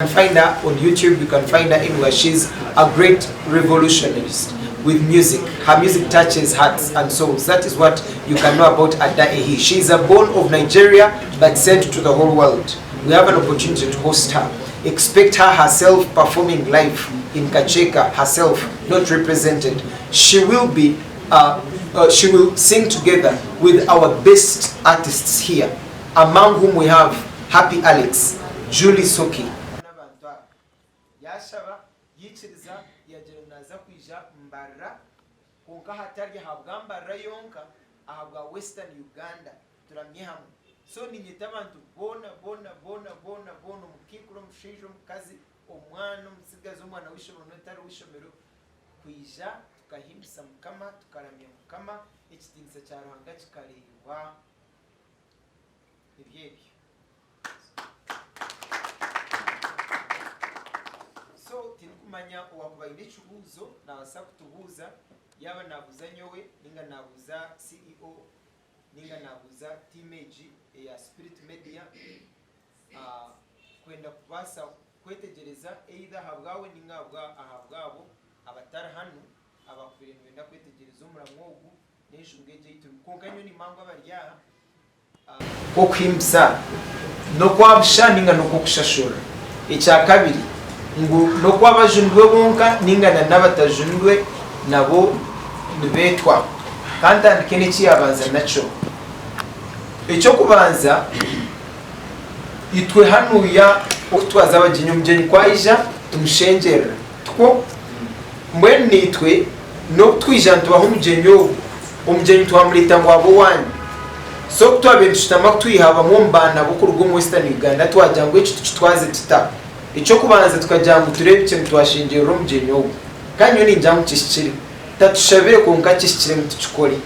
Can find her on YouTube, you can find her anywhere. She's a great revolutionist with music. Her music touches hearts and souls. That is what you can know about Ada Ehi. She is a born of Nigeria but sent to the whole world. We have an opportunity to host her. Expect her herself performing live in Kakyeka herself, not represented. She will be uh, uh, she will sing together with our best artists here, among whom we have Happy Alex, Julie Soki. N'abantu aba. Yaashaba, yaikiriza, yaagira ngu naaza kwija Mbarara, kwonka hatari ahabwa Mbarara yonka, ahabwa Western Uganda, turamye hamwe. So niinyeta abantu boona, boona, boona, boona, boona, omukaikuru, omushaija, omukazi, omwana, omutsigazi, omwana w'eishomero n'otari w'eishomero, kwija tukahimbisa Mukama, tukaramya Mukama, ekitiinisa kya Ruhanga kikareebwa. Nibyo ebyo. So tindikumanya owaakuba aine ekibuuzo naabaasa kutubuuza, yaaba naabuuza nyowe nainga naabuuza CEO nainga naabuuza tiimu egi eya Spirit Media kwenda kubaasa kwetegyereza either ahabwawe nainga ahabwabo abatari hanu abaakubaire nibenda kwetegyereza omuramwa ogu n'enshonga egi ei turimu. Kwonka nyowe nimanya ngu abari aha. Kw'okuhimbisa n'okwa busha nainga n'okw'okushashurira. Ekya kabiri, ngu n'okw'abajunirwe bonka nainga na n'abatajunirwe nabo nibeetwa. Ka ntandike n'eki yaabanza nakyo. Eky'okubanza, itwe hanuya oku twaza abagyenyi, omugyenyi ku aija tumushengyerera, tikwo? Mbwenu naitwe n'obu twija nitubaha omugyenyi ogu, omugyenyi twamureeta ngu abe owaanyu. So ku twabaire nitushutama kutwiha bamwe omu baana b'okuruga omu Western Uganda twagira ngu eki tukitwaze tuta? Eky'okubanza tukagira ngu tureebekye ngu twashengyerera omugyenyi ogu. Kandi nyowe ningira ngu kihikire. Tatushabire kwonka kihikire ngu tukikore.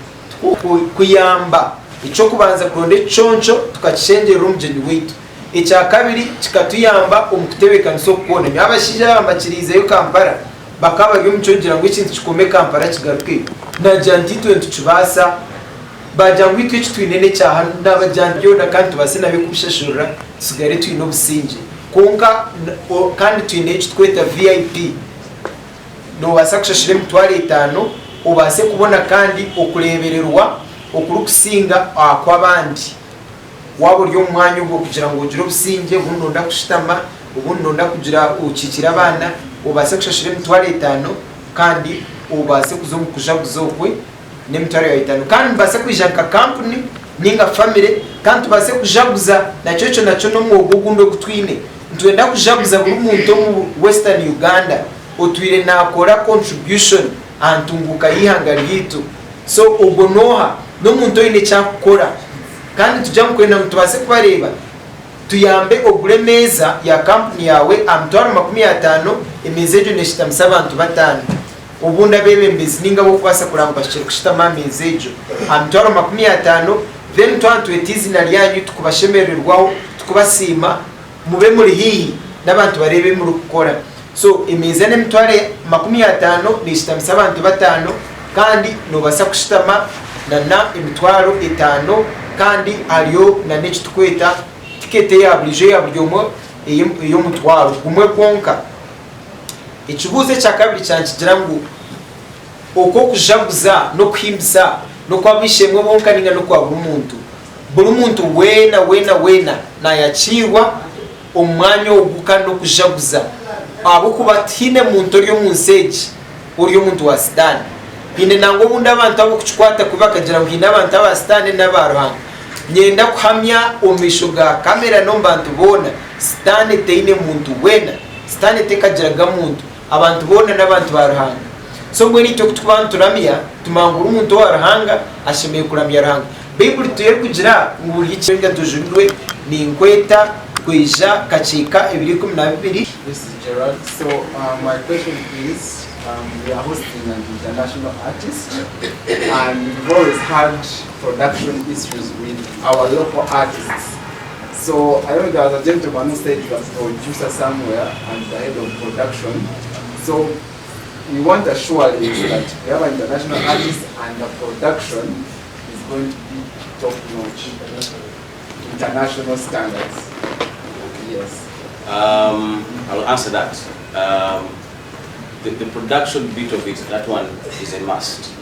Kuyamba, eky'okubanza kuronda ekiconco tukakishengyerera omugyenyi waitu. Ekyakabiri, kikatuyamba omu kutebeekanisa oku kwona. Nyowe abashaija aba mbakiriizeyo Kampala, bakaba bari omu ky'okugira ngu ekintu kikome Kampala kigarukeyo. Naagira nti itwe nitukibaasa. Baagira ngu itwe eki twine n'ekya hanu. Naabagira nti byona kandi tubaase nabyo kubishashurira tutsigare twine obusingye. Kwonka kandi twine eki turikweta VIP. Noobaasa kushashura emitwaro etaano obaase kubona kandi okureebererwa okurikusinga aha kw'abandi. Waaba ori omu mwanya ogwo kugira ngu ogire obusingye, obundi nooyenda kushutama, obundi nooyenda kugira okiikire abaana, obaase kushashura emitwaro etaano kandi obaase kuza omu kujaguza okwe n'emitwaro yaawe etaano. Kandi mubaase kwija nka kampuni nainga famire kandi tubaase kujaguza nakyo ekyo nakyo n'omwoga ogundi ogu twine. Nitwenda kujaguza buri muntu omu Western Uganda otwire naakora contribution aha ntunguuka y'eihanga ryaitu. So ogwo n'oha? N'omuntu oine eki arikukora. Kandi nitugira ngu kwenda ngu tubaase kubareeba, tuyambe ogure emeeza ya kampuni yaawe aha mitwaro 50, emeeza egyo neeshitamisa abantu bataano. Obundi abeebembezi nainga ab'okubaasa kureeba ngu bahikire kushutama aha meeza egyo aha mitwaro 50, then twaba nitweta eiziina ryanyu tukubashemerererwaho, tukubasiima, mube muri haihi n'abantu bareebe ebi murikukora. So emeeza n'emitwaro 50 neeshitamisa abantu bataano kandi noobaasa kushutama na n'emitwaro etaano kandi hariyo na n'eki turikweta tiketi eya buriijo eya buri omwe ey'omutwaro gumwe gwonka. Ekibuuzo ekyakabiri kyankigira ngu oku okujaguza n'okuhimbisa n'okw'ab'eishe-emwe bonka nainga n'okwa buri muntu? Buri muntu weena weena weena naayakiirwa omu mwanya ogu kandi n'okujaguza ahabw'okuba tihaine muntu ori omu nsi egi ori omuntu wa Sitaane. Haine nangwa obundi abantu ab'okukikwata kubi bakagira ngu haine abantu aba Sitaane n'aba Ruhanga. Nyenda kuhamya omu maisho ga kamera n'omu bantu boona, Sitaane taine muntu weena. Sitaane tekagiraga muntu. Abantu boona n'abantu ba Ruhanga. So mbwenu itwe ku turikuba nituramya, tumanya ngu buri muntu owa Ruhanga ashemereire kuramya Ruhanga. Baibuli terikugira ngu buri Twena tujunirwe, ninkweta kwija kakiika ebiro 12. This is Gerald. So my question is, we are hosting an international artist and we've always had production issues with our local artists. So I know there was a gentleman who said he was producer somewhere and the head of production. So we want assurance that we have an international artist and the production is going to be top notch, international standards. Yes. I'll answer that. The production bit of it, that one is a must.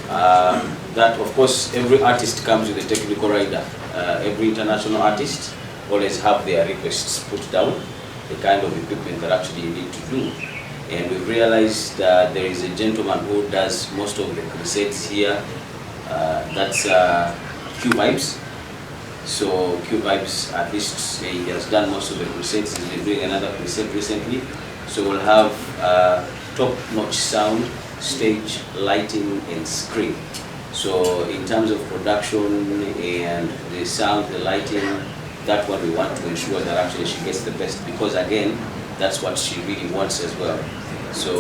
That, of course, every artist comes with a technical rider. Every international artist always have their requests put down, the kind of equipment that actually you need to do. And we've realized that there is a gentleman who does most of the crusades here. That's Q Vibes. So Q Vibes, at least he has done most of the crusades. He's been doing another crusade recently. So we'll have top-notch sound, stage, lighting, and screen. So in terms of production and the sound, the lighting, that one we want to ensure that actually she gets the best, because again, that's what she really wants as well. So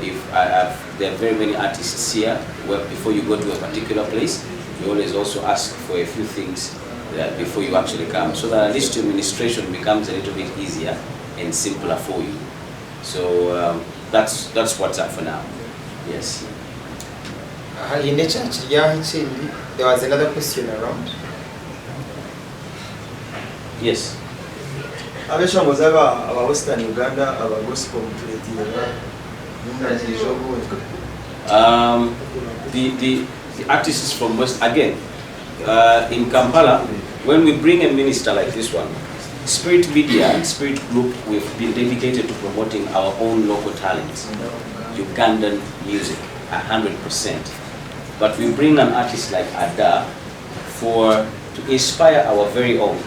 if I have, there are very many artists here, where before you go to a particular place, you always also ask for a few things that before you actually come, so that at least your administration becomes a little bit easier and simpler for you. So that's what's up for now. Yes. Haine ekyakiryaho ekindi. There was another question around. Yes. Abeshongozi aba Western Uganda aba gospel mutureetera nindagiriza obundi. The artists from West, again, in Kampala, when we bring a minister like this one, Spirit Media and Spirit Group, we've been dedicated to promoting our own local talents, Ugandan music, 100%. But we bring an artist like Ada to inspire our very own.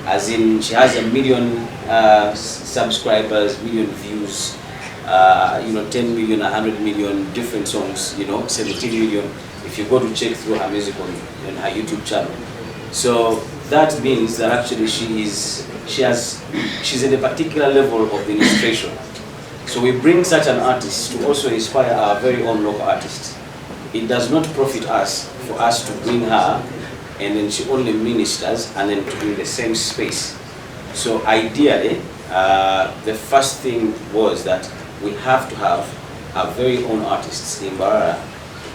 As in, she has a million subscribers, million views, 10 million, 100 million different songs, 17 million, if you go to check through her music on her YouTube channel. So that means that actually she's at a particular level of ministration. So we bring such an artist to also inspire our very own local artists. It does not profit us for us to bring her and then she only ministers and then to be in the same space. So ideally, the first thing was that we have to have our very own artists in Mbarara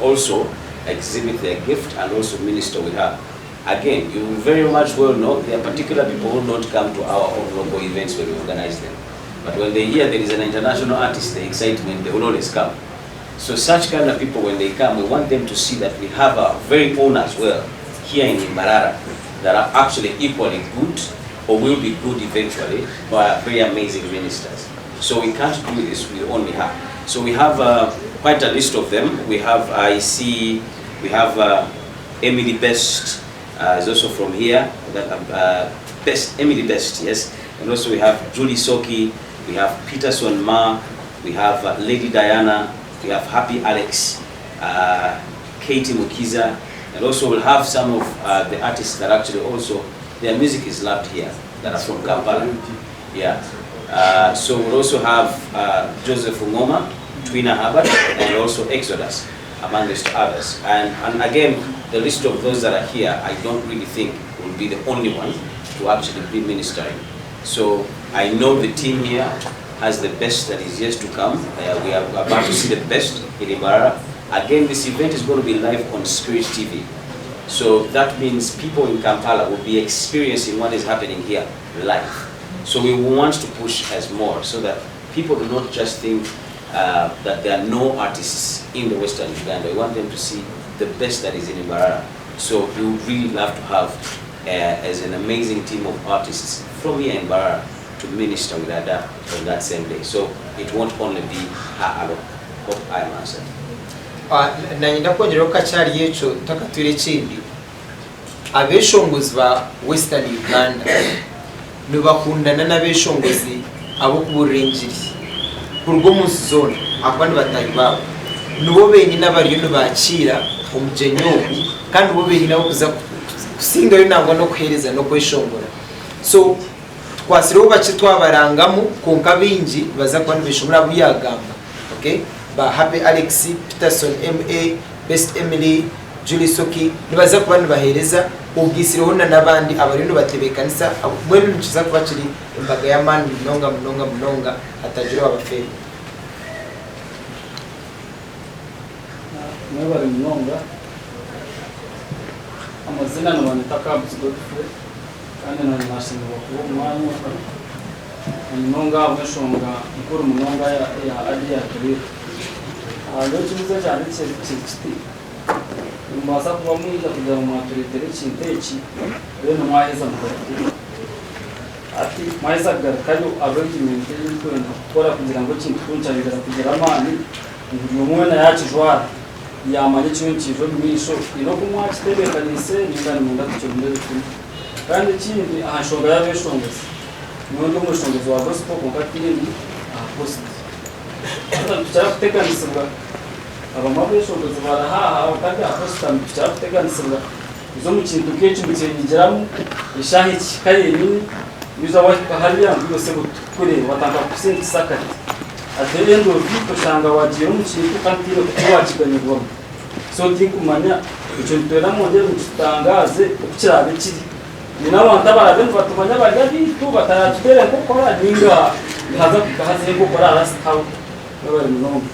also exhibit their gift and also minister with her. Again, you very much well know there are particular people who don't come to our own local events when we organize them. But when they hear there is an international artist, the excitement, they will always come. So such kind of people, when they come, we want them to see that we have our very own as well here in Mbarara that are actually equally good or will be good eventually, but are very amazing ministers. So we can't do this with only her. So we have quite a list of them. We have, I see, we have Emily Best, is also from here, that Best, Emily Best, yes. And also we have Julie Soki, we have Peterson Ma, we have Lady Diana, we have Happy Alex, Katie Mukiza, and also we'll have some of the artists that actually also, their music is loved here, that are from Kampala. Yeah. So we'll also have Joseph Ngoma, Twina Herbert, and also Exodus, amongst others. And again, the list of those that are here, I don't really think will be the only one to actually be ministering. So I know the team here has the best that is yet to come. We are about to see the best in Mbarara. Again, this event is going to be live on Spirit TV. So that means people in Kampala will be experiencing what is happening here live. So we want to push as more so that people do not just think that there are no artists in the Western Uganda. We want them to see the best that is in Mbarara. So we would really love to have as an amazing team of artists from here in Mbarara to minister with Ada on that same day. So it won't only be her alone. Hope I am answered. Nanyenda kwongyeraho kakyari ekyo ntakatwire ekindi. Abeshongozi ba Western Uganda nibakundana n'abeshongozi ab'okuburira enjiri kuruga omu nsi zoona, ahakuba ni bataahi baabo. Nibo benyini abariyo nibakiira omugyenyi ogu, kandi nibo benyini abakuza kusingayo nangwa n'okuheereza n'okweshongora. So tukwasireho bakye twabarangamu, kwonka baingi nibaza kuba nibeshongora abu yaagamba. Okay? Ba Happy Alex, Peterson MA, Best Emily, Julie Soki, nibaza kuba nibaheereza, obwisireho na n'abandi abariyo nibatebeekanisa, mbwenu nikiza kuba kiri embaga y'amaani munonga munonga munonga, hatagira owabafeerwa. Mwebare munonga. Amazina nibanita Kabs Godfrey, kandi nari nashemererwa kuba omwanya. Na munonga ahabw'enshonga nkuru munonga eya Adi yaatureeta. Nyowe ekibuuzo kyangye kiri kiti, nimubaasa kuba mwija kugira ngu mwatureetera ekintu eki, then mwaheza mugarukeyo. Hati mwaheza kugarukayo arrangement ei murikwenda kukora kugira ngu ekintu kunu kyayongyera kugira amaani, ngu buri omwe weena yaakijwara yaamanya ekiriyo nikiija omu maisho, haine oku mwakitebeekaniise nainga nimwenda tukirondere kimwe? Kandi ekindi aha nshonga y'abeshongozi, nyowe ndi omweshongozi wa gospel kwonka tindi aha post. Haza nitukira kuteganisibwa, abamwe abeshongozi barahaha abatari aha posta nitukira kuteganisibwa kuza omu kintu nk'eki mukyenyigiramu eshaaha ekihika yenyini waija wahika hariya ngu iwe sebo titukureeba batandika kukusindikisa akati. At the end of it oshanga wagiire omu kintu kandi tihaine oku wakiganyirwamu. So tinkumanya ekyo nitwenda mwongyere mukitutangaaze oku kiraabe kiri. Haine abantu abaraabe nibatumanya bari abaitu bataratuteera enkokora nainga nihaza kuhika hazeho enkokora aha last hour. Mwebare munonga.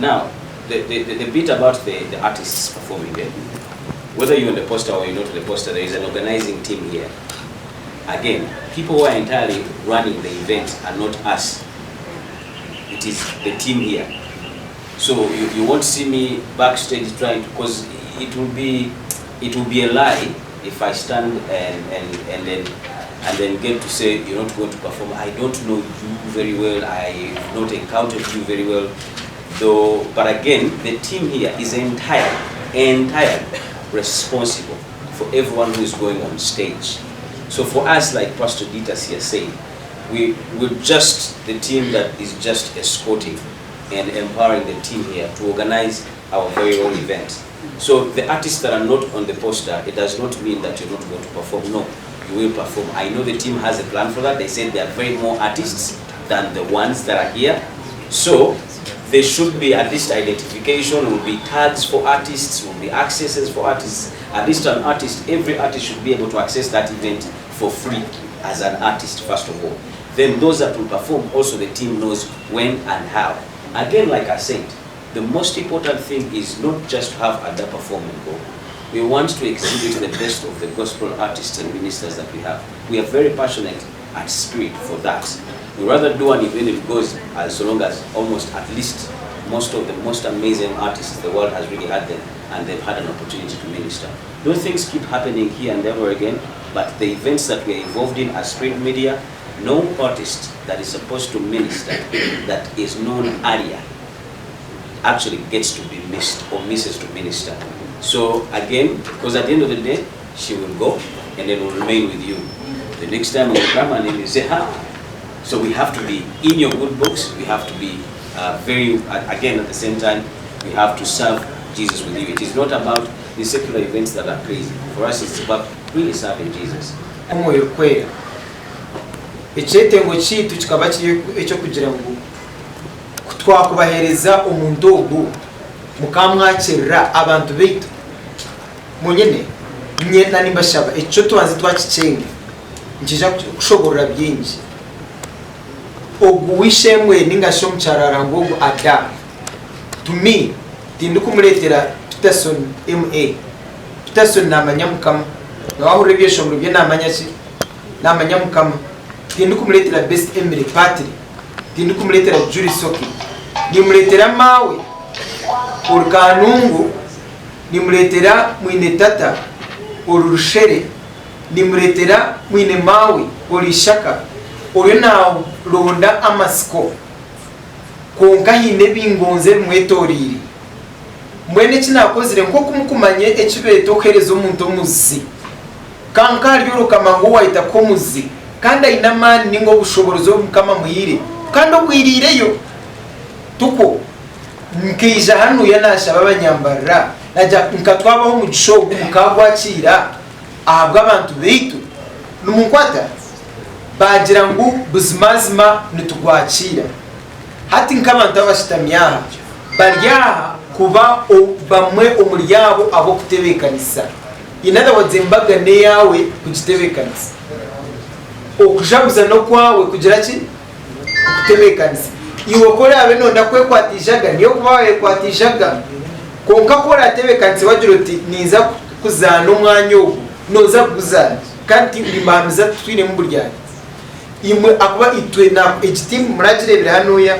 Now, the, the, the, the bit about the, the artists performing, eh? whether you're on the poster or you're not on the poster, there is an organizing team here. Again, people who are entirely running the event are not us. It is the team here. So you, you won't see me backstage trying to, because it will be, it will be a lie if I stand and, and, and then and then get to say you're not going to perform. I don't know you very well. I've not encountered you very well. Though, but again, the team here is entirely, entirely responsible for everyone who is going on stage. So for us, like Pastor Ditas here said, we're just the team that is just escorting and empowering the team here to organize our very own event. So the artists that are not on the poster, it does not mean that you're not going to perform. No, you will perform. I know the team has a plan for that. They said there are very more artists than the ones that are here. So there should be at least identification, will be tags for artists, will be accesses for artists. At least an artist, every artist should be able to access that event for free as an artist, first of all. Then those that will perform, also the team knows when and how. Again, like I said, the most important thing is not just to have Ada perform and go. We want to exhibit the best of the gospel artists and ministers that we have. We are very passionate at Spirit for that. We rather do an event it goes as long as almost at least most of the most amazing artists the world has really had them, and they've had an opportunity to minister. Those things keep happening here and there again, but the events that we are involved in as Spirit Media, no artist that is supposed to minister that is known earlier actually gets to be missed or misses to minister. So again, because at the end of the day, she will go and then will remain with you. The next time we will come and then you say, ha. So we have to be in your good books. We have to be very, again, at the same time, we have to serve Jesus with you. It is not about the secular events that are crazy. For us, it's about really serving Jesus. Omwoyo Orikwera. Ekyetengo kyaitu kikaba kiri eky'okugira ngu ku twakubaheereza omuntu ogu mukamwakirira abantu baitu mwonyine nyena nimbashaba ekyo twanze twakikyenga nikiija kushoborora bingi. Ogu w'eishe-emwe ninga shi omukyarara ngu ogu Ada to me tindikumureetera Peterson MA. Peterson naamanya Mukama. Na waahurira ebyeshongoro bye naamanya ki? Naamanya Mukama. Tindikumureetera Best Emily Patiri. Tindikumureetera Julie Soke. Nimureetera maawe ori Kanungu, nimureetera mwine tata ori Rushere, nimureetera mwine maawe ori Ishaka oriyo naaronda amatsiko kwonka haine ebingonzi ebimwetoreire. Mbwenu eki naakozire nk'oku mukumanya eki beeta okuheereza omuntu omuzi, ka nk'ahari orukama ngu owaahita kuha omuzi kandi aine amaani nainga obushoboorozi obu Mukama amuhaire kandi obwiriireyo. Tikwo? Nkaija hanuya naashaba abanyambarira, naagira nka twabaha omugisha ogu mukaagwakiira ahabw'abantu baitu. Nimunkwata? Baagira ngu buzimazima nitugwakiira. Hati nk'abantu abashutami aha, bari aha kuba bamwe omuri abo ab'okutebeekanisa. In other words, embaga n'eyaawe kugitebeekanisa. Okujaguza n'okwawe kugira ki? Kukutebeekanisa. Iwe ku oraabe nooyenda kwekwata eijaga, niiwe okuba waayekwata eijaga. Kwonka ku oraatebeekanise wagira oti ninza kuzaana omwanya ogu, nooza kuguzaana. Kandi nimbahamiza titwinemu buryarya. Imwe akuba itwe na egi tiimu muragireebera hanuya,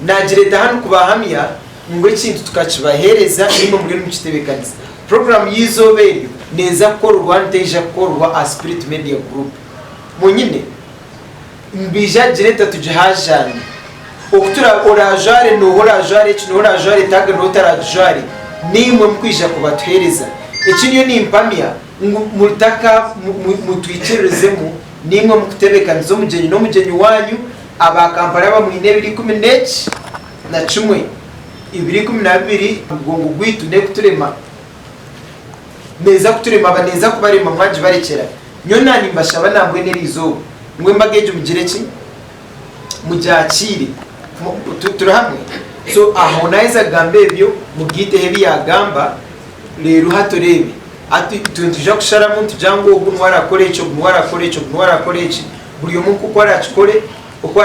naagireeta hanu kubahamya ngu ekintu tukakibaheereza naimwe muriyo nimukitebeekanisa. Puroguraamu y'eizooba eryo neeza kukorerwa hanu teija kukorerwa aha Spirit Media Group. Munyine? Nibaija kugireeta tugihaajaane. Oku tura oraajware nooha oraajware eki nooha oraajware taaga nooha otaraagijware, naimwe mukwija kubatuheereza. Eki niyo nimpamya ngu mutaka mutwikiririzemu naimwe mukutebekaniza omugyenyi n'omugyenyi wanyu aba Kampala bamwine ebiro ikumi n'eki na kimwe ebiro 12 omugongo gwaitu nekuturema neza kuturema baneza kubarema mwagibarekyera nyowe nanimbashaba nambwenu erizooba ngu embaga egi mugire ki mugyakiire turi hamwe so aho naheza kugamba ebyo mugaiteho ebi yagamba reero hati oreebe hati itwe nitwija kusharamu nitugira ngu ogu niwe arakore eki ogu niwe arakore eki ogu niwe arakore eki buri omwe nk'oku arakikore oku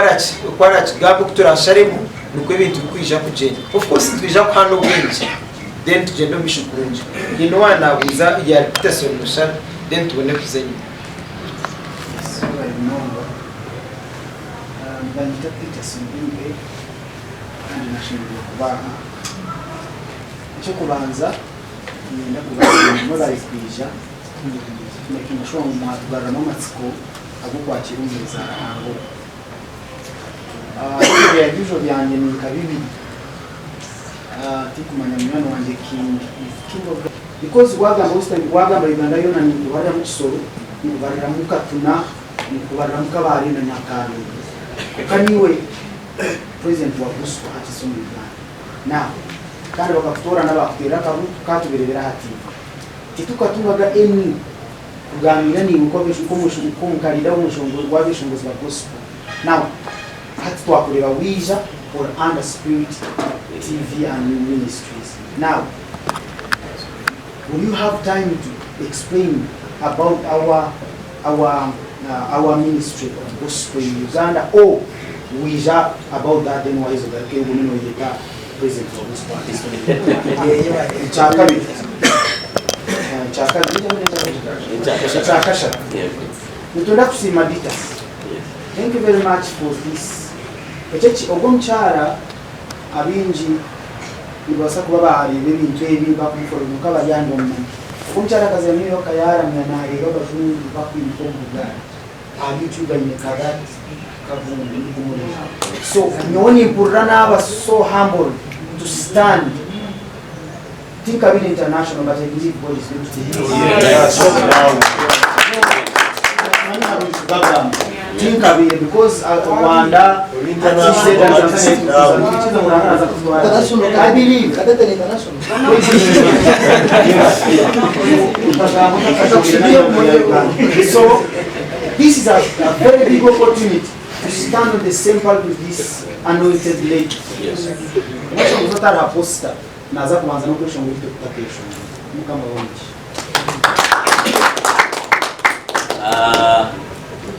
arakigambe oku turasharemu nikwo ebintu birikwija kugyenda of course nitwija kuhana obwengye then tugyende omu maisho kurungi haine owanabuuza yari Peterson Mushana then tubone kuza enyima. Mwebare munonga. Nibanyeta Peterson Bimpe kandi nashemereirwe kuba aha. Eky'okubanza niinyenda kubasiima mwebare kwija tumakinga shuwa ngu mwatugaruramu amatsiko ag'okwakiira omuheereza wa Ruhanga ogu. Ebyajujo byangye ni nka bibiri. Tinkumanya munywani wangye King is King of Because wagamba Western wagamba Uganda yoona ninkubariramu Kisoro, ninkubariramu Katuna, ninkubariramu Kabale na Nyakarundi. Kwonka niiwe president wa gospel artist omu Uganda. Now kandi bakakutoorana baakuteerera akabutu katubireebera aha TV. Titukatungaga any kugaaniira naiwe nka leader w'abeshongozi ba gospel. Now hati twakureeba waija ori under Spirit TV and Ministries. Now will you have time to explain about our our our ministry of gospel in Uganda or waija about that then waheza ogaruke ogume noyeta president wa gospel artist omu Uganda. Ekyakabiri ekyakabiri ekyakashatu nitwenda kusiima Ditas. Thank you very much for this. Ekyo ogwo omukyara abaingi nibabaasa kuba baareeba ebintu ebi bakumuforominga kwonka bari aha nibamumanya. Ogwo omukyara akaza New York yaaramya naareeba abajungu bakwimuka omu bugaari. Aha YouTube aine ka that kavundu nikumureeba. So nyowe nimpurira naaba so humbled to stand tinkabire international but I believe God is going to take us. Tinkabire because Rwanda I believe so this is a very big opportunity to stand on the same pulpit with this anointed lady. Yes. Omweshongozi otari ha poster Naaza kubanza n'okweshongora itwe tutakeshongora. Mukama abahe omugisha.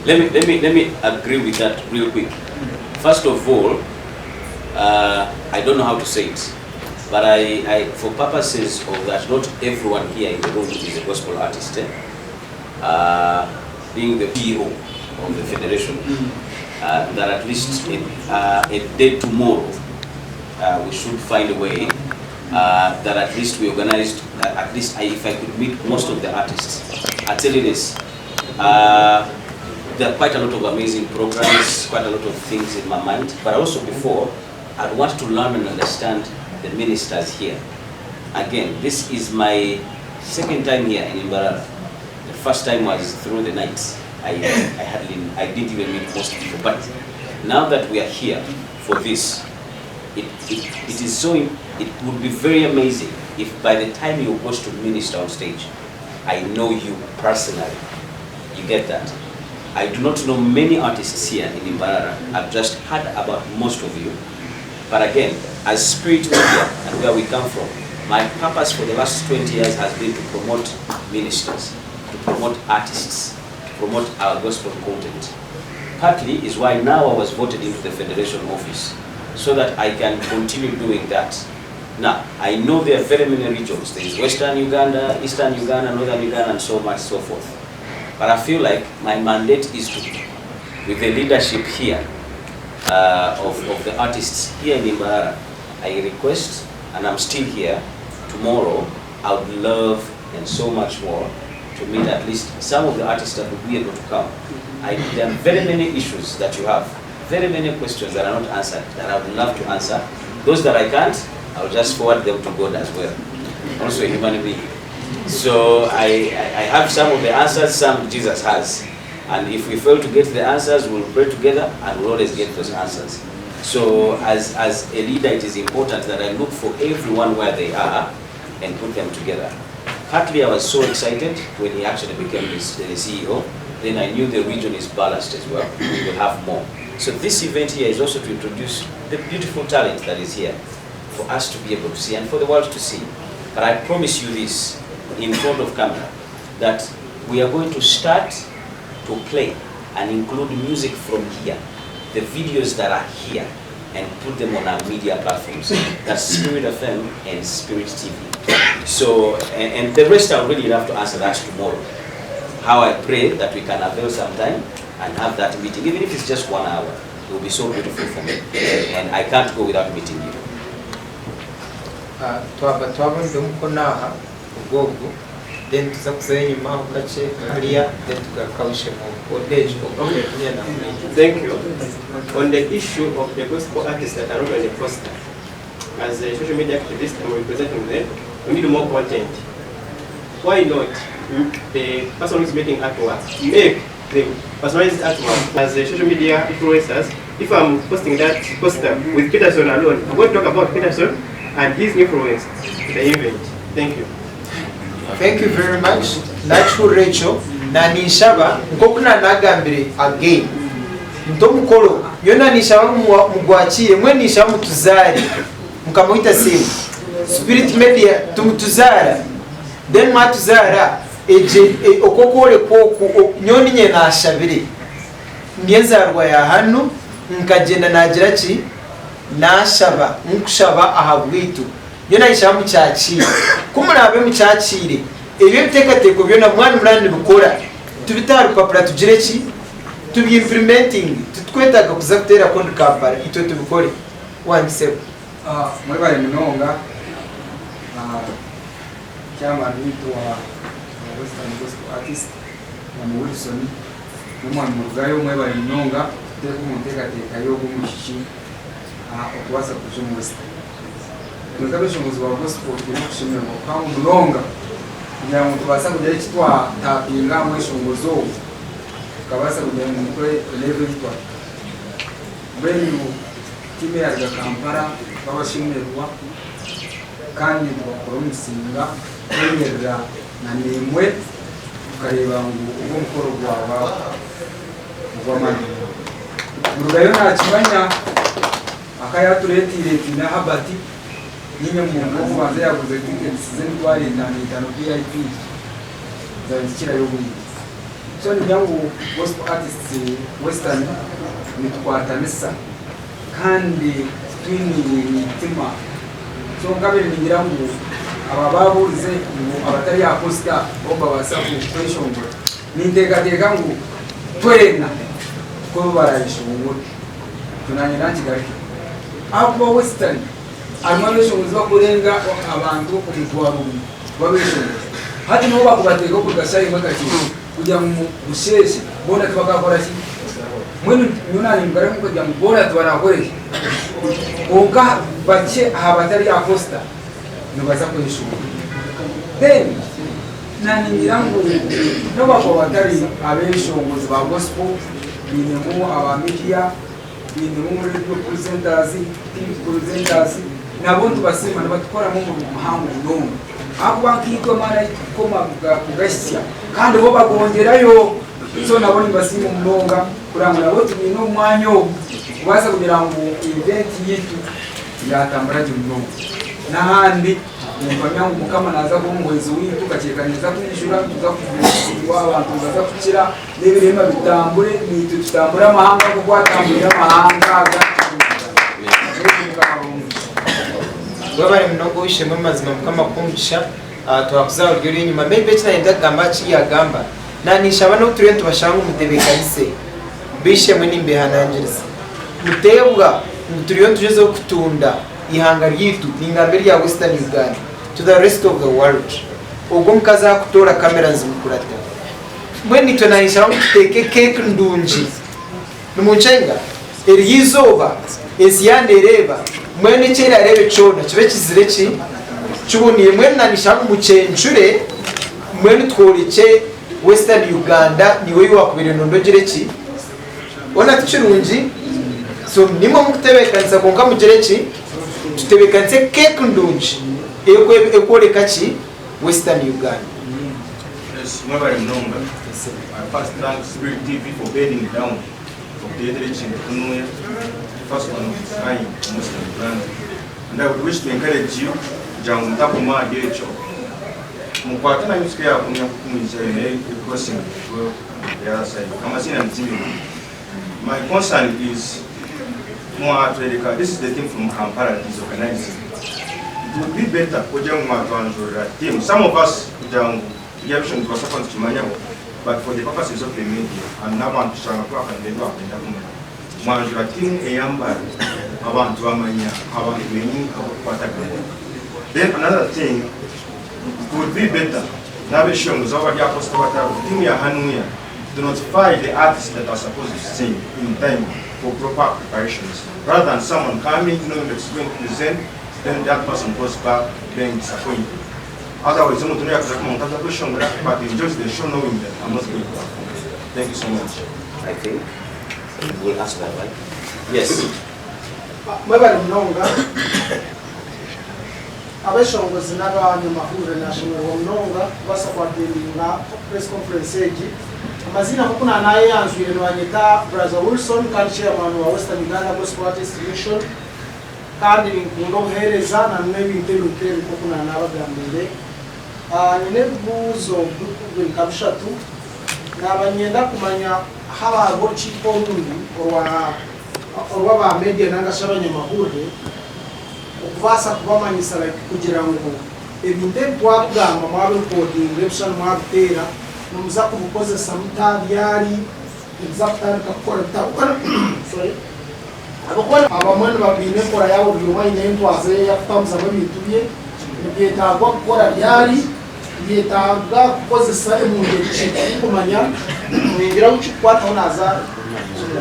Let me, let me, let me agree with that real quick. First of all, I don't know how to say it, but I, I, for purposes of that, not everyone here in the room is a gospel artist. Eh? Being the CEO of the federation, that at least a day tomorrow, we should find a way that at least we organized, at least I, if I could meet most of the artists. I tell you this, there are quite a lot of amazing programs, quite a lot of things in my mind, but also before, I'd want to learn and understand the ministers here. Again, this is my second time here in Mbarara. The first time was through the night. I, I hardly, I didn't even meet most people. But now that we are here for this, it, it, it is so, it would be very amazing if by the time you go to minister on stage, I know you personally. You get that? I do not know many artists here in Mbarara. I've just heard about most of you. But again, as Spirit Media and where we come from, my purpose for the last 20 years has been to promote ministers, to promote artists, to promote our gospel content. Partly is why now I was voted into the federation office, so that I can continue doing that. Now, I know there are very many regions. There is Western Uganda, Eastern Uganda, Northern Uganda, and so much so forth. But I feel like my mandate is to with the leadership here uh, of, of the artists here in Mbarara, I request, and I'm still here, tomorrow I would love and so much more to meet at least some of the artists that would be able to come. I, there are very many issues that you have, very many questions that are not answered that I would love to answer. Those that I can't, I'll just forward them to God as well. Also a human being. So I, I, I have some of the answers, some Jesus has. And if we fail to get the answers, we'll pray together and we'll always get those answers. So as, as a leader, it is important that I look for everyone where they are and put them together. Partly I was so excited when he actually became the CEO. Then I knew the region is balanced as well. We will have more. So this event here is also to introduce the beautiful talent that is here for us to be able to see and for the world to see. But I promise you this in front of camera that we are going to start to play and include music from here, the videos that are here, and put them on our media platforms. That's Spirit FM and Spirit TV. So, and, and the rest I would really love to answer that tomorrow. How I pray that we can avail some time and have that meeting, even if it's just one hour. It will be so beautiful for me. And I can't go without meeting you. Ah, twaba twabonire omukono aha ogwogwo then tuza kuzayo enyima aho kakye hariya then tugaruka wishemo odejo Okay. Thank you. On the issue of the gospel artists that are not on the poster, as a social media activist, I'm representing them, we need more content. Why not the person who is making artwork make the personalized artwork as a social media influencers? If I'm posting that poster with Peterson alone, I'm going to talk about Peterson and his influence to the event. Thank you. Thank you very much. Nakihurira ekyo na ninshaba nk'oku nanagambire again nti omukoro nyowe na ninshaba mugwakiire mbwenu ninshaba mutuzaare mukama waitu asiimwe spirit media tumutuzaara then mwatuzaara egye e, okwo okworekwa oku nyowe ninye nashabire ndi enzaarwa ya hanu nkagyenda nagira ki nashaba nkushaba aha bwaitu Nyowe nayeshaba mukyakiire. Ku muraabe mukyakiire, ebyo ebiteekateeko byona mwaba nimuraba nibikora, tubite aha rupapura tugire ki? Tubi-implementinge. Titukwetaaga kuza kuteera kundi Kampala, itwe tubikore. Wangye sebo. Mwebare munonga Chairman waitu wa Western Gospel Artist Mwami Wilson n'Omwami Murugayo mwebare munonga kuteeka omu nteekateeka y'ogu omwishiki okubaasa kwija omu Western. Itwe nk'abeshongozi ba gospel twine okushemererwa kuhango munonga kugira ngu nitubaasa kugira eki twatapinga aha mweshongozi ogu tukabaasa kugira ngu nikwo level ei twahika. Mbwenu tiimu eyaruga Kampala twabashemererwa kandi nitubakora omusinga kwemerera na naimwe tukareeba ngu ogu omukoro gwaba ogw'amaani munonga. Murugayo nakimanya. Aka yatureteire twine Herbert, niinye muntu w'okubanza eyaguze tickets z'emitwaro etaano etaano VIP zangikirayo obwingi. So niinyija ngu gospel artists western nitukwatanisa kandi titwiniire mitima. So nkabire ningira ngu aba babuurize ngu abatari aha poster bo nibabaasa kweshongora, ninteekateeka ngu twena tikwo barayeshongore. Ekyo nanye nankigarukeho. Ahakuba Western harimu abeshongozi bakurenga abantu omutwaro gumwe gw'abeshongozi. Hati nobu bakubateeka okuruga shaaha emwe kakyeero kugira ngu busheeshe boona tibakakora ki? Mbwenu nyowe nanye mugaruke kugira ngu boona tibarakore ki? Kwonka bakye aha batari aha poster nibaza kweshongora. Then nanye ningira ngu nobu bakuba batari abeshongozi ba gospel, bainemu aba media, bainemu radio presenters, TV presenters, nabo nitubasiima nibatukoramu omurimo muhango munonga ahakuba nkaitwe amaani ahu turikukoma kugahitsya kandi bo bagongyerayo. So nabo nimbasiima munonga kureba ngu nabo tubaine omu mwanya ogu kubaasa kugira ngu event yaitu yatambura gye munonga. N'ahandi Nimpamya ngu Mukama naaza kuba omuhwezi waitu, kakyeka naija kwijura, nituza kugumisibwa, abantu nibaza kukira, n'ebirema bitambure, naitwe tutambure amahanga nk'oku atambwire amahanga aga. Mukama abahe omugisha. Webare munonga ow'eishe-emwe mazima Mukama akuhe omugisha. Twakuza aha ruri enyima maybe eki nayenda kugamba aha ki yagamba. Naninshaba n'obu turiyo nitubashaba ngu mutebeekanise, B'eishe-emwe nimbehanangiriza, muteebwa ngu turiyo nitugyezaho kutunda eihanga ryaitu, ningamba erya Western Uganda, to the rest of the world. Ogwo omukazi ahakutoora kamera nizimukurata. Mbwenu itwe naninshaba ngu tuteeke cake ndungi. Nimunkyenga? Eryo izooba ensi yaaba neereeba, mbwenu eki eraareebe kyona kibe kizire ki? Kiboniire. Mbwenu naninshaba ngu mukyencure, mbwenu tworekye Western Uganda niiwe ei waakubaire nooyenda ogire ki? Hoona ti kirungi? So nimwe mukutebeekanisa kwonka mugire ki? Tutebeekanise cake ndungi erikworeka ki? Western Uganda. Yes, mwebare munonga. I first thank Spirit TV for bending down okutureetera ekintu kunuya. First one of its kind in Western Uganda. And I would wish to encourage you kugira ngu mutakoma ahari ekyo. Mukwate na music eya kunuya nkoku mwijayo nayo e crossing to the other side. Amazina ni Jimmy. My concern is mwatwereka this is the team from Kampala that is organizing. It would be better kugira ngu mwatwanjurira team. Some of us kugira ngu turi abisho nitubaasa kuba nitukimanyaho but for the purposes of the media and n'abantu tushanga twakanyire bakwenda kumanya. Mwanjura team eyambara abantu bamanya abantu benyini abakukwatagana. Then another thing it would be better n'abeshongozi abu bari aha poster batariho team ya hanuya to notify the artists that are supposed to sing in time for proper preparations rather than someone coming knowing that he's going to present then that person goes back being disappointed. Otherwise omuntu noyakuza kumanya ngu taza kweshongora but he enjoys the show knowing that I'm not going to perform. Thank you so much. I think we will ask that, right? Yes. Mwebare munonga abeshongozi n'abanyamahurire nashemererwa munonga kubaasa kwatendinga press conference egi. Amaziina nk'oku nanayeyanjwire nibanyeta Brother Wilson kandi chairman wa Western Uganda Gospel Artist Mission kandi ninkunda obuheereza na n'ebintu ebi nk'ebi nk'oku nanabagambiire. Nyine ebibuuzo biri nka bishatu. Naaba niinyenda kumanya haaba hariho orukiiko orundi orwa orw'aba media nanga shi abanyamahurire okubaasa kubamanyisa like kugira ngu ebintu ebi twabigamba mwabirikodinga ebishushani mwabiteera nimuza kubikozesa muta ryari nibiza kutandika kukora bita sorry ahabw'okuba abamwe nibaine enkora yaabo buri omwe aine entwaza ye ei arikutambuzamu ebintu bye nibyetaagwa kukora ryari Nibyetaaga kukozesa emundu ki tirikumanya ningira ahu kikukwataho naaza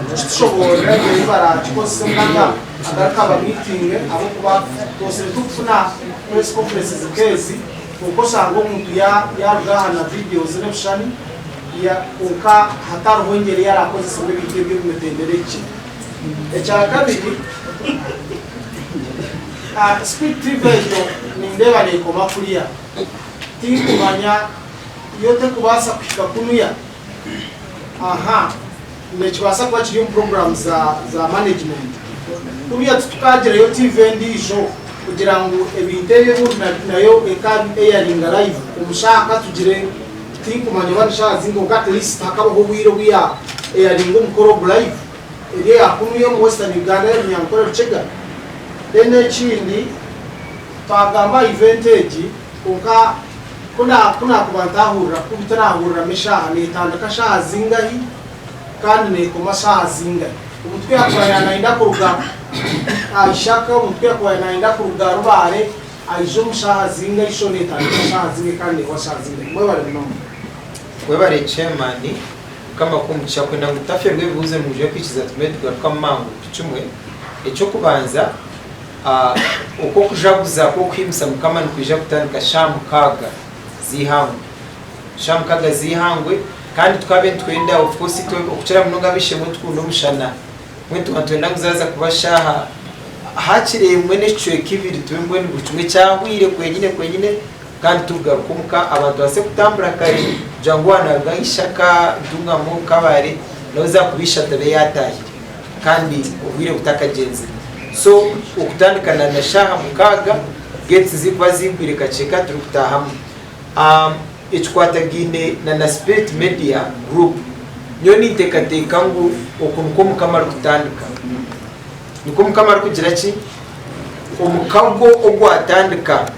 kukitushoboorora ei baraakikozese nanga agaruka aba miitinge ahabw'okuba twosire turikufuna press conferences nk'ezi kwonka oshanga omuntu yaaruga aha na videos n'ebishushani kwonka hatariho engyeri ei araakozesemu ebintu ebyo omu mitendera egi. Ekyakabiri, Speed TV egyo nindeeba neekoma kuriya. Tinkumanya yo tekubaasa kuhika kunuya? Aha, nikibaasa kuba kiri omu puroguraamu za, za management. Kunuya titukagirayo TV endiijo kugira ngu ebintu ebi ebi nayo eka eyaringa live omu shaaha katugire, tinkumanya oba ni shaaha zinga kwonka at least hakabaho obwire obu ya eyaringa omukoro ogu live eri eya kunuya omu Western Uganda ya Runyankore Rukiga. Then ekindi. Twagamba aha event egi kwonka ku nakuba ntahurira kubi tinahuriramu eshaaha netandika shaaha zingahi kandi nekoma shaaha zingahi omuntu kuyakuba yanayenda kuruga Ishaka omuntu kuyakuba yanayenda kuruga Rubare aije omu shaaha zingahi so netandika shaaha zingahi kandi nehwa shaaha zingahi mwebare munonga. Webare chairman mukama akuhe omugisha kwenda ngu tutafeerwa ebibuuzo nimwija kwikiza tugume nitugarukamu mangu kimwe ekyokubanza Oku okujaguza kw'okuhimbisa Mukama nikwija kutandika shaaha mukaaga z'eihangwe. Shaaha mukaaga z'eihangwe kandi tukabe nitwenda of course itwe okukira munonga ab'eishe-emwe tukunda omushana mbwenu tukaba nitwenda ngu zaaza kuba shaaha hakiri emwe n'ekicweka ibiri tube mbwenu buri kimwe kyahwire kwenyine kwenyine kandi tukugaruka omuka abantu babaase kutambura kare kugira ngu waaba naaruga Ishaka, Ntungamo, Kabale nawe zaakuba ishatu abe yaataahire. Kandi obwire butakagyenzire. So okutandika na na shaaha mukaaga gates zikuba ziigwire kakye turikutaahamu. Ekikwatagaine na na Spirit Media Group, nyowe ninteekateeka ngu oku nikwo Mukama arikutandika. Nikwo Mukama arikugira ki? Omukago ogwatandika,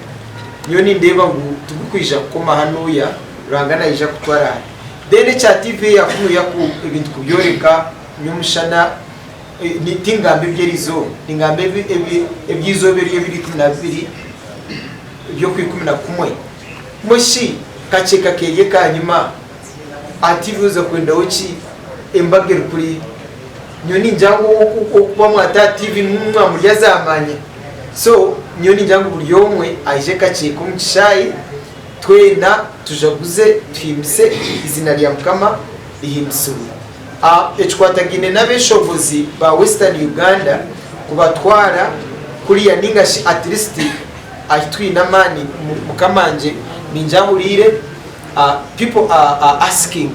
nyowe nindeeba ngu tigurikwija kukoma hanuya, Ruhanga naija kutwara hare. Then ekya TV eyakunuya ku ebintu kubyoreka nyomushana tingamba eby'erizooba ningamba eby'eizooba eryo ebiro 12 by'okwikumi-na-kumwe. Mbwenu shi kakyeka keri ekanyima aha TV oza kwendaho ki embaga eri kuriya? Nyowe ningira ngu okuba mwata aha TV nimwo mwamurya zamanya. So nyowe ningira ngu buri omwe aije kakyeka omu kishaayi twena tujaguze tuhimbise eiziina rya Mukama rihimbisibwe. Ekikwatagaine n'abeshongozi ba Western Uganda kubatwara kuriya ninga shi at least ahi twine amaani Mukama ngye ningira ahuriire people are asking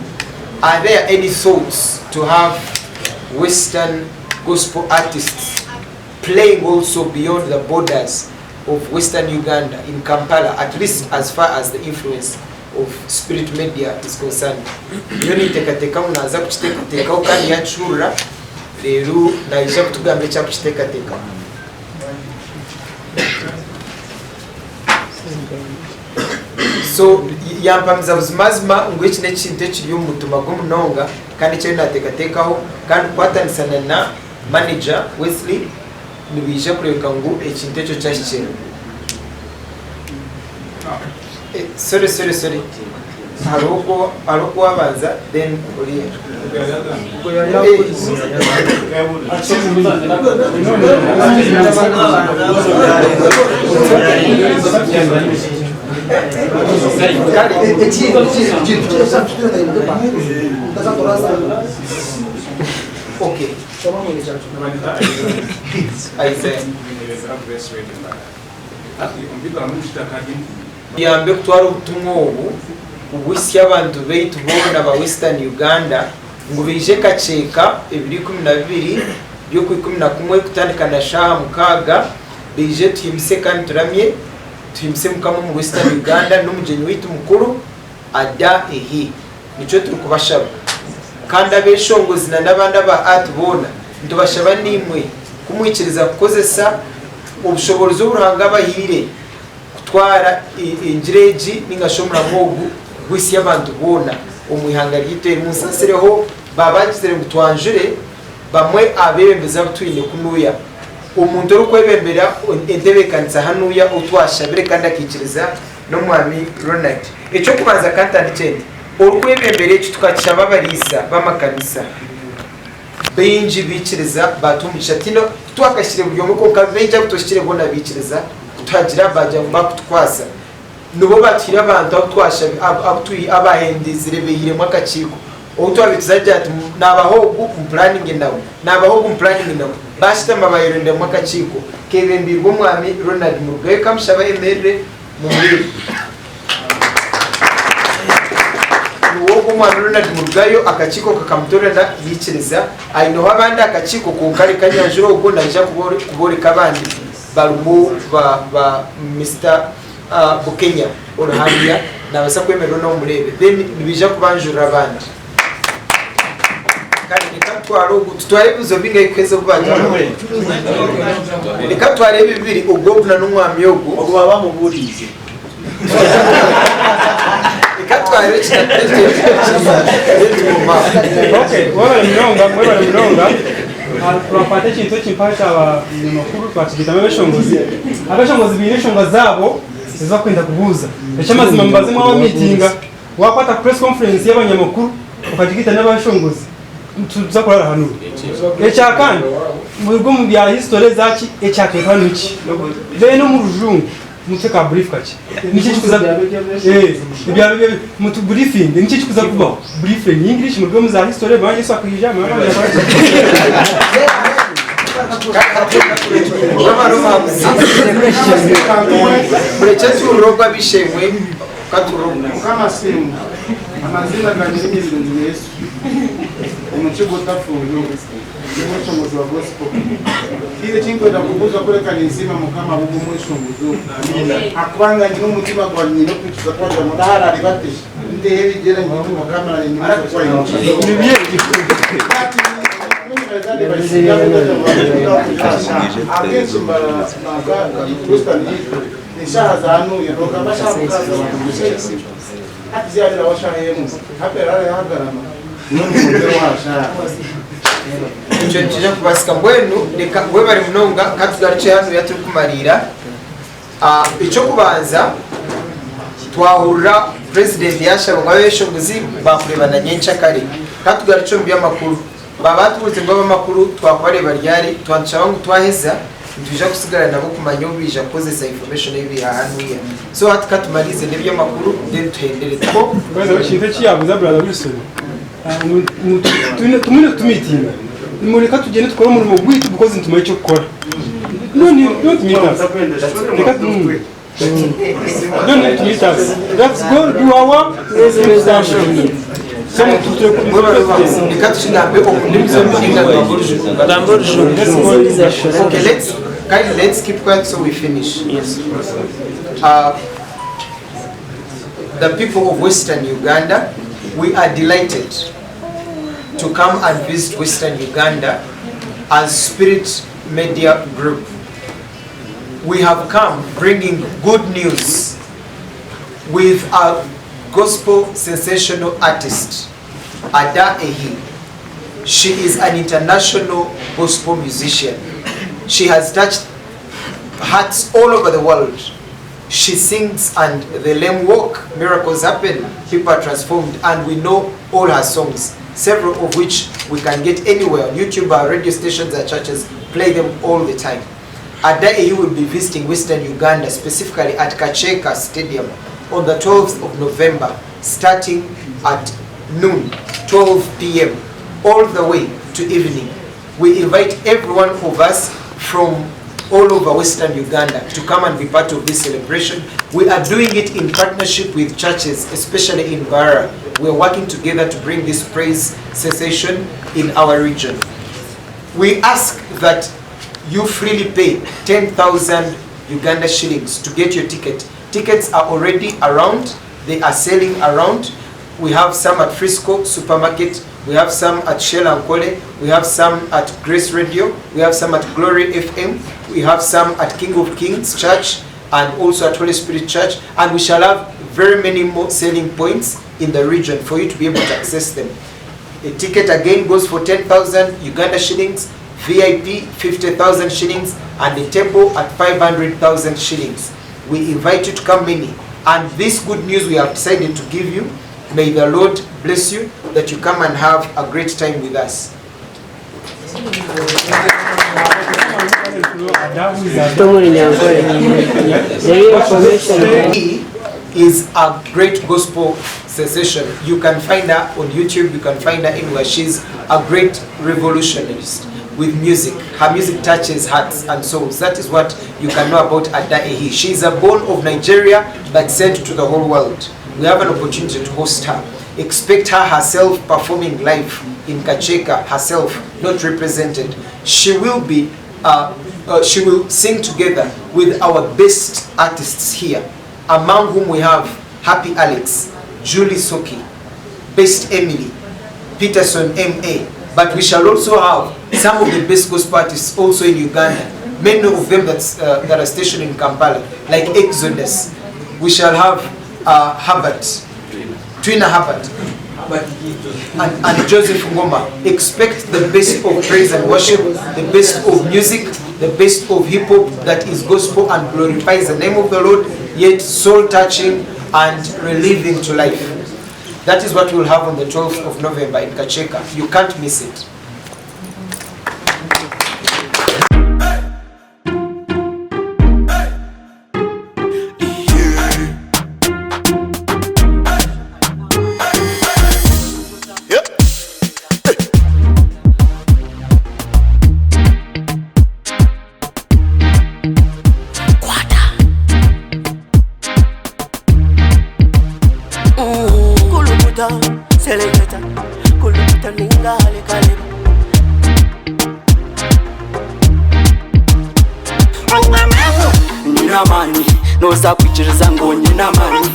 are there any thoughts to have Western gospel artists playing also beyond the borders of Western Uganda in Kampala at least as far as the influence of Spirit Media is concerned. Nyowe ninteekateeka ngu naaza kukiteekateekaho kandi yaakihurira reero naija kutugambira eki arikukiteekateekaho. So yampamiza buzimazima ngu eki n'ekintu ekiri omu mutima gwe munonga kandi eki ariyo naateekateekaho kandi kukwatanisa na na manager Wesley nibaija kureebeka ngu ekintu ekyo kyahikire. Sorry sorry sorry hariho oku hariho oku wabanza then oriya. Okay. Isaiah. Tuyambe kutwara obutumwa obu kubuhitsya abantu baitu boona aba Western Uganda ngu baije kakyeka ebiro 12 by'okwikumi-na-kumwe kutandika na shaaha mukaaga baije tuhimbise kandi turamye tuhimbise Mukama omu Western Uganda n'omugyenyi waitu mukuru Ada Ehi. Nikyo turikubashaba. Kandi abeshongozi na n'abandi aba art boona nitubashaba naimwe kumwikiriza kukozesa obushoboorozi obu Ruhanga abahaire kutwara engiri egi nainga shi omuramo ogu kuguhitsya abantu boona omu ihanga ryaitu eri. Munsaasireho baaba bagizire ngu twanjure bamwe aha beebembezi abu twine kunuya. Omuntu orikwebembera entebeekanisa hanuya ou twashabire kandi akaikiriza n'Omwami Ronald. Eky'okubanza ka ntandikye nti, orikwebembera eki tukakishaba abariisa b'amakanisa. Baingi baikiriza baatuha omugisha. Tihaine titwakahikire buri omwe kwonka baingi abu tuhikire boona baikiriza kutuhagira baagira ngu baakutukwasa. Nibo baatuhaire abantu abu twashabire abu abahendizire baihiremu akakiiko. Ou twabaire tuzagira ati naabaha ogu mupuraninge nawe, naabaha ogu mupuraninge nawe. Baashutama baayerondamu akakiiko keebembeirwe Omwami Ronald Murugayo Kamushaba ayemerere mumureebe. Niwe ogwo Omwami Ronald Murugayo akakiiko kakamutoorana yaikiriza. Aineho abandi aha kakiiko kwonka reka nyanjure ogwo naija kubooreka abandi barimu ba Mister Bukenya ori hariya nabaasa kwemerera onu omureebe then nibaija kubanjurira abandi. Kare reka tutware ogu tutware ebibuzo bingahi kuheza obu bagira reka tutware ebi bibiri ogu ogu na n'omwami ogu. Ogu baba bamubuuriize. Reka tutware eki then tuguma aho. Okay, mwebale munonga, mwebale munonga. Twakwata ekintu eki mpaho kyaba munyamakuru twakigaitamu abeshongozi. Abeshongozi baine enshonga zaabo ezi bakwenda kubuuza. Eky'amazima mubaze mwaba miitinga, wakwata press conference y'abanyamakuru okagigaita n'abeshongozi nituza kurara hanu. Ekyakandi, muruge omu bya history ezaki, ekyatweta hanu niki? Then omu rujungu. Mutwe ka brief kakye. Niki ekikuza eh ebyaro bye mutu briefing niki ekikuza kubaho brief in English muruge omu za history manya Yesu akwija manya akora ki. Murekye tuhurire ogwo ab'eishe-emwe katuhurire ogwo. Mukama asiimwe. Amaziina gangye ni Nyabirungi Yesu. Omu kigo otafuuyo. Ndi omweshongozi wa gospel. Tihaine eki ndikwenda kubuuza kureka ninsiima Mukama ahabw'ogwo mweshongozi ogu. Ahakuba nga nyine omu mutima gwangye nyine okwikiriza kwagira ngu n'ahu araaribate nteho ebigyere ngu Mukama naanye nyine oku Akenshi mba naza Western yaitu eshaaha za nuuya nogamba shaaha mukaaga abantu. Ekyo nikiija kubaasika. Mbwenu reka webare munonga ka tugarukye hanuya turikumariira. Eky'okubanza twahurira Purezidenti yaashaba ngu ab'ebeshongozi baakureebana nyenkyakare. Ka tugarukye omu by'amakuru. Baaba batubuurize ngu ab'amakuru twakubareeba ryari, twatushaba ngu twaheza nitwija kusigara nabo kumanya obu baija kukozesa information ei baiha hanuya. So hati ka tumariize n'eby'amakuru then tuhendere. Tikwo? Mbwenu ekintu eki yaabuuza Brother Wilson, ngu ngu tumwe nitumiitinga, nimureka tugyende tukore omurimo gwaitu because nitumanya eky'okukora. No need, don't meet us. Reka don't need to meet us. Let's go do our work. So Reka tukigambe omu ndimi z'omuhinga tugambe orujungu. Tugambe orujungu. Let's go. Okay, let's kindly let's keep quiet so we finish. Yes. The people of Western Uganda, we are delighted to come and visit Western Uganda as Spirit Media Group. We have come bringing good news with a gospel sensational artist, Ada Ehi. She is an international gospel musician. She has touched hearts all over the world. She sings and the lame walk, miracles happen, people are transformed, and we know all her songs, several of which we can get anywhere on YouTube, our radio stations, our churches play them all the time. Ada Ehi will be visiting Western Uganda, specifically at Kakyeka Stadium, on the 12th of November, starting at noon, 12 p.m., all the way to evening. We invite every one of us from all over Western Uganda to come and be part of this celebration. We are doing it in partnership with churches, especially in Mbarara. We are working together to bring this praise cessation in our region. We ask that you freely pay 10,000 Uganda shillings to get your ticket. Tickets are already around. They are selling around. We have some at Frisco Supermarket. We have some at Shell Ankole. We have some at Grace Radio. We have some at Glory FM. We have some at King of Kings Church and also at Holy Spirit Church. And we shall have very many more selling points in the region for you to be able to access them. A ticket again goes for 10,000 Uganda shillings, VIP 50,000 shillings, and a table at 500,000 shillings. We invite you to come many. And this good news we have decided to give you, may the Lord bless you, that you come and have a great time with us. He is a great gospel sensation. You can find her on YouTube, you can find her anywhere. She's a great revolutionist with music. Her music touches hearts and souls. That is what you can know about Ada Ehi. She is a born of Nigeria but sent to the whole world. We have an opportunity to host her. Expect her herself performing live in Kakyeka herself, not represented. She will be, she will sing together with our best artists here, among whom we have Happy Alex, Julie Soki, Best Emily, Peterson MA. But we shall also have some of the best gospel artists also in Uganda, many of them that are stationed in Kampala, like Exodus. We shall have Herbert, Twina Herbert, and Joseph Ngoma. Expect the best of praise and worship, the best of music, the best of hip-hop that is gospel and glorifies the name of the Lord, yet soul-touching and relieving to life. That is what we'll have on the 12th of November in Kakyeka. You can't miss it. Noza kwikiriza ngu nyine amaani,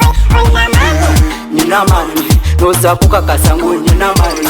nyine amaani, noza kukakasa ngu nyine amaani.